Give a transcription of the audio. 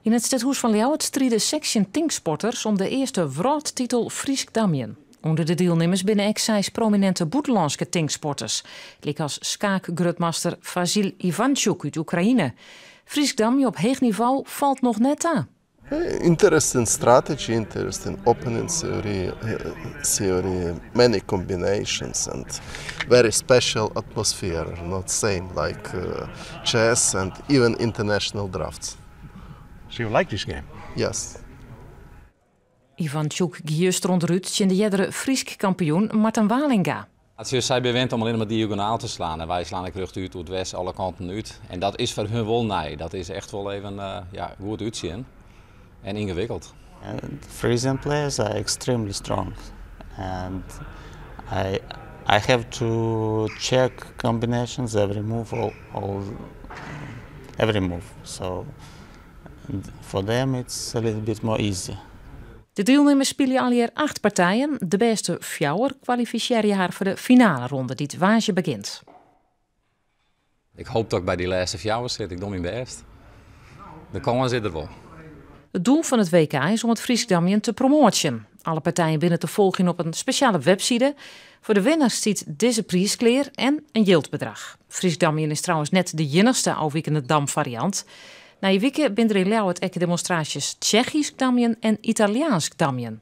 Yn it stedhûs fan Ljouwert stride 16 tinksporters om de earste wrâldtitel Frysk damjen. Under de dielnimmers binne ek seis promininte bûtenlânske tinksporters, lykas skaakgrutmaster Vasyl Ivanchuk út Oekraïne. Frysk damje op heech nivo falt noch net ta. Interesting strategy, interesting opening theory, many combinations and very special atmosphere, not same like chess and even international drafts. So you like this game? Yes. Ivanchuk gie juster ûnderút tsjin de eardere Frysk kampioen Marten Walinga. It is sy bewend om allinnich mar diagonaal te slaan en wy slaan ek rjochtút, oer dwers, alle kanten út. En dat is foar hun wol nij. Dat is echt wol even ja, goed útsjen en yngewikkeld. And Frisian players are extremely strong, and I have to check combinations every move, all every move. So for them it's a little bit more easy. De dielnimmers spylje allegear acht partijen. De bêste fjouwer kwalifisearje har foar de finaleronde dy't woansdei begjint. Ik hoopje dat ik by dy lêste fjouwer sit. Ik doch myn bêst. De kâns is der wol. It doel fan it WK is om it Frysk damjen te promoatsjen. Alle partijen binne te folgjen op in spesjale webside. Foar de winners stiet dizze priis klear en in jildbedrach. Frysk damjen is trouwens net de iennichste ôfwikende damfariant. Nije wike binne der yn Ljouwert ek demonstraasjes Tsjechysk damjen en Italjaansk damjen.